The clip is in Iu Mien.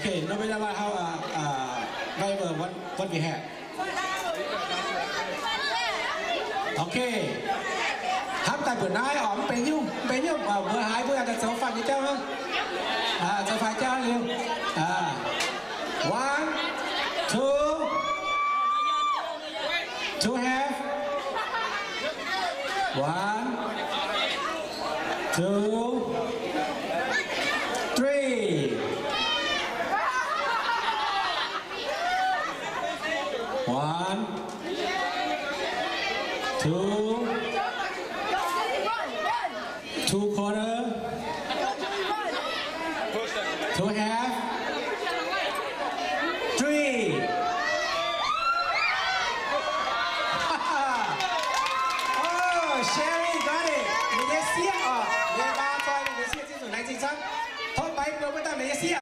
Okay, no matter what, how, uh, uh, whatever, what, what we have. Okay. Hnamv daaih mbuoqc naaiv oc, mv benx nyungc, mv benx nyungc, mbuo haiz mbuo yaac daaih zoux faanh nyei jauv hnangv. Zoux faanh jauv liuz. One, two, two half. One, two, three. One, two, two quarter, two half, three. Oh, Sherry got it. Ninh nyei sieqv oc, nyei maa zoi ninh nyei sieqv zinh zuqc laengz zingh camv. Tov baeng mbuo wuov dauh ninh nyei sieqv.